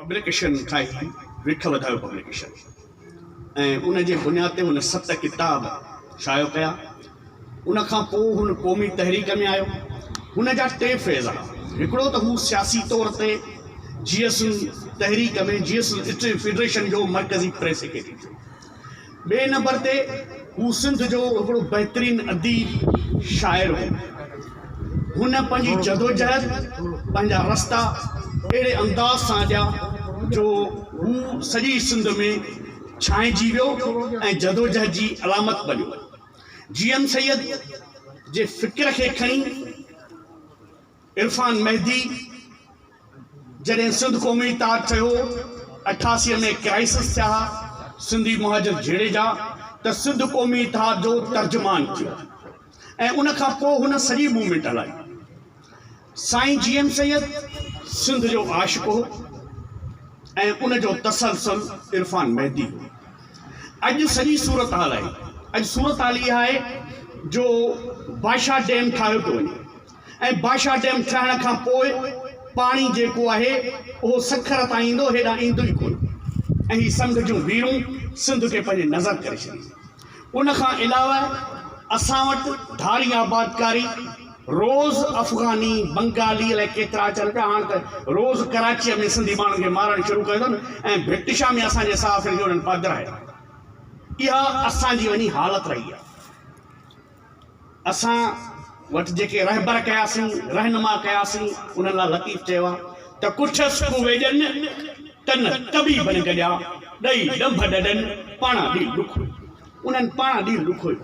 Publication ٺاهي وک وڌايو پبليڪيشن ۽ ان جي بنياد تي هن ست ڪتاب شايع ڪيا. ان کان پوء هن قومي تحريڪ ۾ آيو. هن جا ٽي فيز ها. هڪڙو ته هو سياسي طور تي جي ايس تحريڪ ۾ جي ايس فيڊريشن جو مرڪزي پريس سيڪريٽري ٿيو. ٻئي نمبر تي هو سنڌ جو هڪڙو بهترين اديب، شاعر هو. هن پنهنجي جدوجهد، پنهنجا رستا اهڙي انداز سان اڏيا جو هو سڄي سنڌ ۾ ڇانئجي ويو ۽ جدوجهد جي علامت بنيو. جي ايم سيد جي فڪر کي کڻي عرفان مهدي جڏهن سنڌ قومي اتحاد ٺهيو، 88 ۾ ڪرائسس ٿيا ها سنڌي مهاجر جهيڙي جا ته سنڌ قومي اتحاد جو ترجمان ٿيو ۽ ان کان پوء هن سڄي موومينٽ هلائي. سائين جي ايم سيد سنڌ جو عاشق هو ۽ ان جو تسلسل عرفان مهدي هو. اڄ سڄي صورتحال آهي. اڄ صورتحال اها آهي جو بادشاهه ڊيم ٺاهيو پيو وڃي. ۽ بادشاهه ڊيم ٺهڻ کان پوء پاڻي جيڪو آهي اهو سکر تائين ايندو هيڏانهن ايندو ئي ڪونه ۽ هي سمنڊ جون ويرون سنڌ کي پنهنجي نظر ڪري ڇڏينديون. ان کان علاوه اسان وٽ ڌاري آبادڪاري روز افغاني، بنگالي الائي ڪيترا اچن پيا هاڻ ته روز ڪراچيء ۾ سنڌي ماڻهن کي مارڻ شروع ڪيو اٿن ۽ ڀٽ شاهه ۾ اسان جي صحافين کي انهن پڌرايو. اها اسان جي وڃي حالت رهي آهي. اسان وٽ جيڪي رهبر ڪياسين، رهنما ڪياسين، انهن لاء لطيف چيو آهي ته ڪٺس ڪويڄن، تن طبيبن گڏيا، ڏئي ڏنڀ ڏڏن، پاڻان ڏيل ڏکوئي. انهن پاڻان ڏيل ڏکوئي.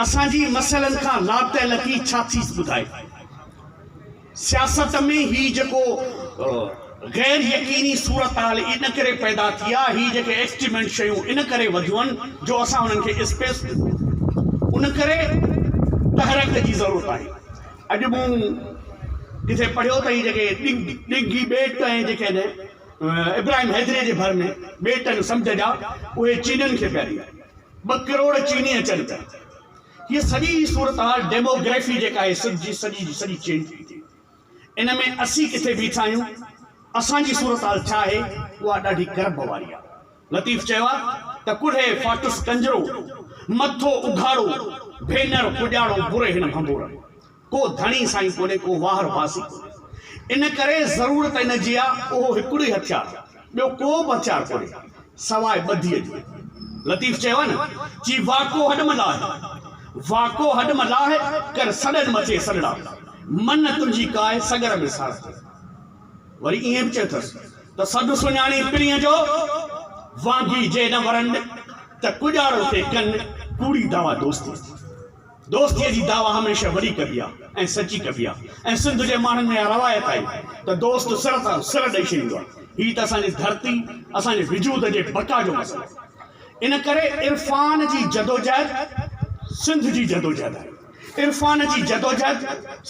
اسان جي مسئلن کان لاتعلقي ڇا ٿي ٻڌائي؟ سياست ۾ هي جيڪو غير يقيني صورتحال ان ڪري پيدا ٿي آ، هي جيڪي ايڪسٽريمنٽ شيون ان ڪري وڌيون آهن جو اسان انهن کي اسپيس ڏنو. ان ڪري تحرڪ جي ضرورت آهي. اڄ مون ڪٿي پڙهيو ته هي جيڪي ڏنگي ٻيٽ ۽ جيڪي آهن ابراهيم حيدري جي ڀر ۾ ٻيٽ آهن سمنڊ جا اهي چينين کي پيا ڏين. ٻه ڪروڙ چيني اچن پيا. هيء سڄي صورتحال ڊيموگرافي جيڪا آهي سنڌ جي سڄي جي سڄي چينج ٿي ٿئي. ان ۾ اسين ڪٿي بيٺا آهيون، اسان جي صورتحال ڇا آهي، اها ڏاڍي ڪرب واري آهي. لطيف چيو آهي ته ڪڙهي ڦاٽس ڪنجرو، مٿو اگهاڙو، ڀينر ڪڄاڙو بري هن ڀنڀور ۾. ڪو ڌڻي سائين ڪونهي، ڪو واهر واسي ڪونهي. ان ڪري ضرورت ان جي آ، اهو هڪڙو ئي هٿيار، ٻيو ڪو به هٿيار ڪونهي، سواء ٻڌيء جي. لطيف چيو آ نه، چي واڪو هڏ م لاهه، واڪو هڏ م لاهه، ڪر سڏن مٿي سڏڙا، من تنهنجي ڪاء سڳر ۾ ساڙ ٿئي. وري ائين به چيو اٿس ته سڏ سڃاڻي پرينء جو، وانگي جي نه ورن، ته ڪڄاڙو کي ڪن، ڪوڙي دعويٰ دوستيء جي. دوستيء جي دعويٰ هميشه وڏي ڪبي آ ۽ سچي ڪبي آ ۽ سنڌ جي ماڻهن ۾ اها روايت آهي ته دوست سر تان سر ڏئي ڇڏيندو آ. هي ته اسان جي ڌرتي، اسان جي وجود جي بقا جو مسئلو آهي. ان ڪري عرفان جي جدوجهد سنڌ جي جدوجهد آهي. عرفان جي جدوجهد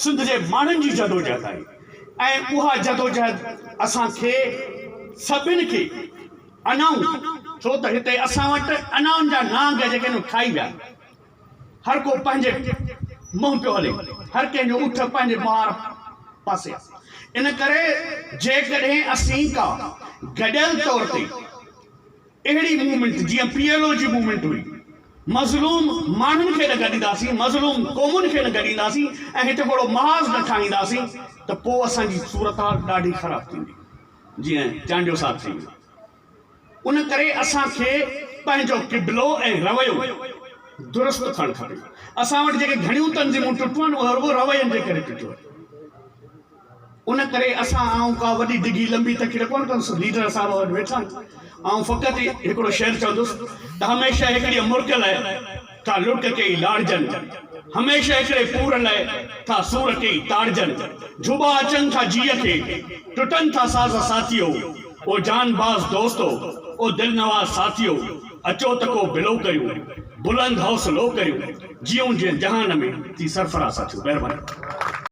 سنڌ جي ماڻهن جي جدوجهد آهي ۽ اها جدوجهد اسان کي سڀن کي انائون، ڇو ته هتي اسان وٽ انائن جا نانگ جيڪي آهن اهي کائي ويا آهن. هر ڪو پنهنجي منهن پيو هلي، هر ڪنهن جو اٺ پنهنجي مهار پاسي آهي. ان ڪري جيڪڏهن اسين ڪا گڏيل طور تي اهڙي موومينٽ جيئن پي ايل او جي موومينٽ هئي، مظلوم ماڻهن کي نه گڏينداسين، مظلوم قومن کي نه گڏينداسين ۽ هتي ڪو اهڙو محاذ نه ٺاهينداسين ته پوء اسان جي صورتحال ڏاڍي خراب ٿيندي جيئن چانڊيو صاحب ٿي ويو. ان ڪري اسان کي پنهنجو قبلو ۽ رويو درست ٿيڻ کپي. اسان وٽ جيڪي گهڻيون تنظيمون ٽٽيون آهن اهي رڳو روين جي ڪري ٽٽيون آهن. ان ڪري اسان آئون ڪا وڏي ڊگهي لنبي تقرير ڪونه ڪندس، ليڊر صاحب وٽ ويٺا آهن. آئون فقط هڪڙو شعر چوندس ته هميشه هڪڙيء مرڪ لئه ٿا لڙڪ ڪيئي لاڙجن، هميشه هڪڙي پور لئه ٿا سور ڪيئي تاڙجن، جهٻا اچن ٿا جيء کي، ٽٽن ٿا ساز ساٿيو، او جان باز دوستو، او دلنواز ساٿيو، اچو ته ڪو بلو ڪريون، بلند حوصلو ڪريون، جيئون جيئن جهان ۾ ٿي سرفراز ساٿيو. مهرباني.